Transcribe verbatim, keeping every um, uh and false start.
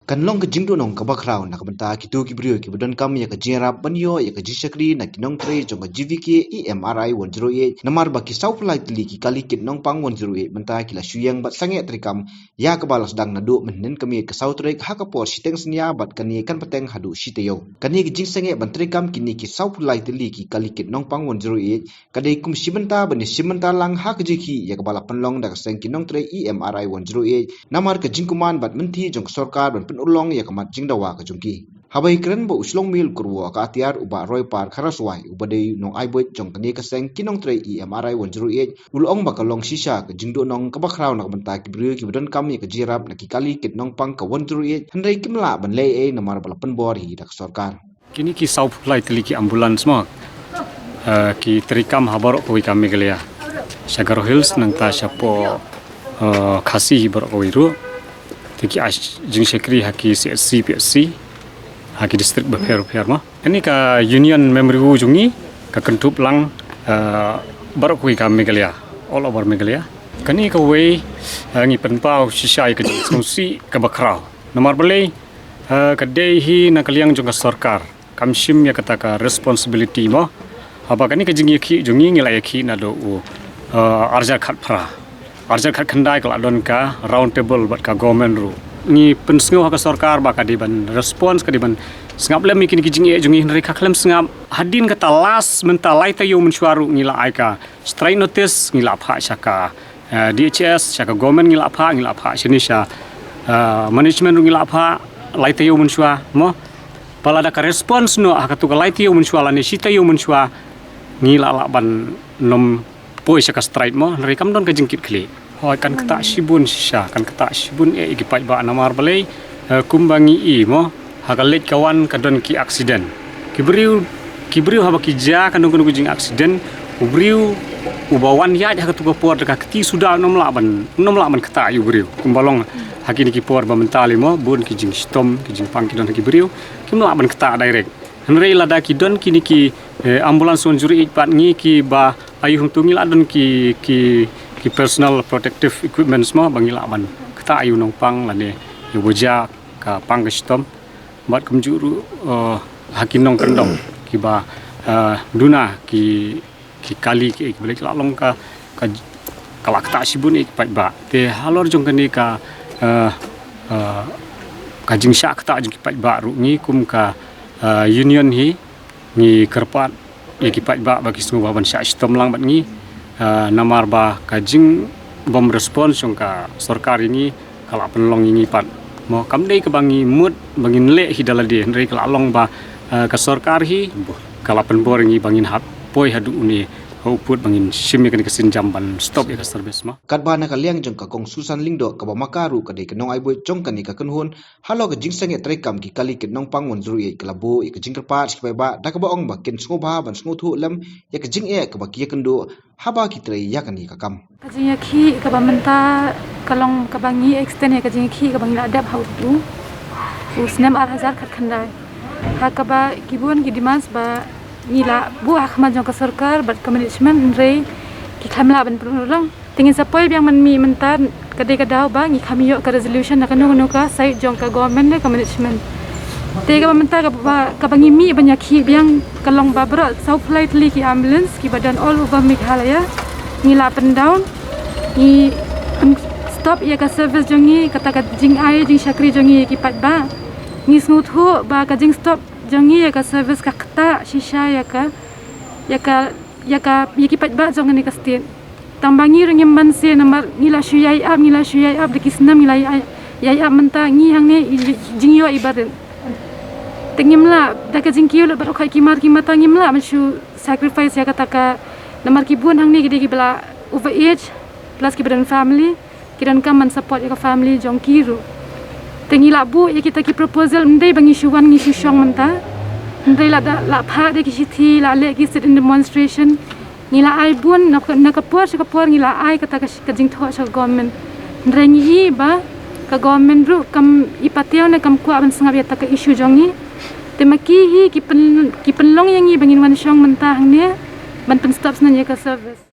Kan long ka jingduhnong kaba khraw na ka bynta kito ki briew kiba donkam ïa ka jingïarap ban ïoh ïa ka jingshakri na ki nongtrei jong ka G V K E M R I one zero eight, namar ba ki saw phew lai tylli ki kali kit nongpang one zero eight mynta ki la shu ïeng bad sangeh treikam ïa kaba la sdang naduh mynhynnin ka miet ka saw tarik ha ka por shiteng synñia bad kane kan bteng haduh shi taïew. Kane ka jingsangeh ban treikam kine ki saw phew lai tylli ki kali kit nongpang one zero eight ka dei kum shi bynta ban ïa shi bynta lang ha ka jingkhih ïa kaba la pynlong da ka seng ki nongtrei E M R I one zero eight, namar ka jingkmen bad mynta jong ka sorkar ban pynurlong ïa ka mat jingdawa ka jong ki. Haba ïakren bad u Shlongmil Kyrwoh ka atiar u Bah Roypar Kharaswai uba dei u nongai buit jong kane ka seng ki nongtrei E M R I one zero eight, u la ong ba ka long shisha ka jingduhnong kaba khraw na ka bynta ki briew kiba donkam ïa ka jingïarap na ki kali kit nongpang ka one zero eight, hynrei kim lah ban leh ei namar ba la pynbor hi da ka sorkar. Kine ki saw phew lai tylli ki ambulance mo, eh, ki treikam ha baroh kawei ka Meghalaya, sha Garo Hills nangta shapoh, eh, Khasi hi baroh kawei ruh. Te ki ai jingshakri ha ki C H C, P H C, ha ki district bapher bapher mo. Kane ka Union Memory Wu jong ngi ka kynthup lang, eh, baroh kawei ka Meghalaya, all over Meghalaya. Kane kawei, eh, ngi pynpaw shisha ïa ka jingsngewsih kaba khraw. Namar balei, eh, ka dei hi na ka liang jong ka sorkar kam shim ïa kata ka responsibility mo. Haba kane ka jingïakhih jong ngi ngi la ïakhih naduh u, eh, arhajar khatphra. Arhajar khatkhyndai ka la don ka round table bad ka government ruh. Ngi pynsngew ha ka sorkar ba ka dei ban response, ka dei ban sngap lem ïa kine ki jingeh jong ngi, hynrei ka khlem sngap. Hadien kata last mynta lai taïew mynshuwa ruh ngi la ai ka strike notice, ngi la phah sha ka, eh, D H S, sha ka government ngi la phah, ngi la phah shane sha, eh, management ruh ngi la phah, lai taïew mynshuwa mo. Ba lada ka response noh ha katu ka lai taïew mynshuwa lane shi taïew mynshuwa, ngi la lah ban nym poi sha ka strike mo, hynrei kam don ka jingkitkhlieh. Hooid, kan ktah shibun shisha, kan ktah shibun eh ïa ki paidbah namar balei, eh, kumba ngi i mo, ha ka leit ka wan ka don ki accident. Ki briew, ki briew haba ki jia kano kano ka jingaccident, u briew uba wan ïaid ha katu ka por da ka kti suda, nym lah ban, nym lah ban ktah ïa u briew. Kumba long ha kine ki por ba mynta lei mo, bun ki jingshitom, ki jingpang ki don ha ki briew, kim lah ban ktah direct. Hynrei lada ki don kine ki, eh, ambulance one zero eight pat ngi kiba ayu hangtu ngi la don ki, ki, ki personal protective equipments mo ba ngi lah ban ktah ïa u nongpang lane ïa uba jia ka pang ka shitom. Bad kumjuh ruh, eh, ha ki nongkyndong kiba, eh, duna ki ki kali ki, ki balik la long ka, ka, ka la ktah shibun ïa ki paidbah. Te halor jong kane ka, eh, eh, ka jingshah ktah jong ki paidbah ruh ngi kum ka, eh, union hi ngi kyrpad ïa ki paidbah ba ki sngewbha ban shah shitom lang bad ngi, eh, namar ba ka jingbym response jong ka sorkar ïa ngi ka la pynlong ïa ngi pat. Mo, kam dei kaba ngi mut ba ngin leh hi da lade, hynrei ka la long ba, eh, ka sorkar hi ka la pynbor ïa ngi ba ngin hap poi haduh une ha u pud ba ngin shim ïa kane ka sienjam ban stop ïa ka service mo. Katba na ka liang jong ka Kong Susan Lyngdoh kaba ma ka ruh ka dei ka nongai buit jong kane ka kynhun, halor ka jingsangeh treikam ki kali kit nongpang one zero eight ka la buh ïa ka jingkyrpad sha ki paidbah da kaba ong ba kin sngewbha ban sngewthuh lem ïa ka jingeh kaba ki ïakynduh haba ki trei ïa kane ka kam. Ka jingïakhih kaba mynta ka long kaba ngi extend ïa ka jingïakhih kaba ngi la dep ha u, u snem ar hajar khatkhyndai. Ha kaba ki bun ki demands ba ngi la buh ha khmat jong ka sorkar bad ka management, hynrei ki khlem lah ban pynurlong. Te ngin sa poi biang ban mih mynta, ka dei ka daw ba ngi kham ïoh ka resolution na kano kano ka side jong ka government ne ka management. Te kaba mynta kaba, kaba ngi mih ban ïakhih biang ka long ba baroh saw phew lai tylli ki ambulance kiba don all over Meghalaya ngi la pyndown, ngi pyn-, stop ïa ka service jong ngi, kata ka jingai jingshakri jong ngi ïa ki paidbah. Ngi sngewthuh ba ka jingstop jong ngi ïa ka service ka ktah shisha ïa ka, ïa ka, ïa ka, ïa ki paidbah jong kane ka state. Tang ba ngi ruh ngim banse namar ngi la shu ïai ap, ngi la shu ïai ap da ki snem, ngi la ïai, ïai ap mynta ngi hangne i, i, jingïoh iba rit. Te ngim lah, da ka jingkiew lut baroh khoit ki mar ki mata, ngim lah ban shu sacrifice ïa kata ka, namar ki bun hangne ki dei kiba la over age plus kiba don family. Ki donkam ban support ïa ka family jong ki ruh. Te ngi la buh ïa kita ki proposal, ym dei ba ngi shu wan ngi shu shong mynta. Hynrei la da, la phah da ki shithi, la leh ki sit-in demonstration. Ngi la ai bun, na ka, na ka por sha ka por ngi la ai kata ka, ka jingthoh sha ka government. Hynrei ngi i ba ka government ruh kam i pateng ne kam kwah ban sngap ïa kata ka issue jong ngi. Te ma ki hi ki pyn, ki pynlong ïa ngi ba ngin wan shong mynta hangne ban pynstop shuh ïa ka service.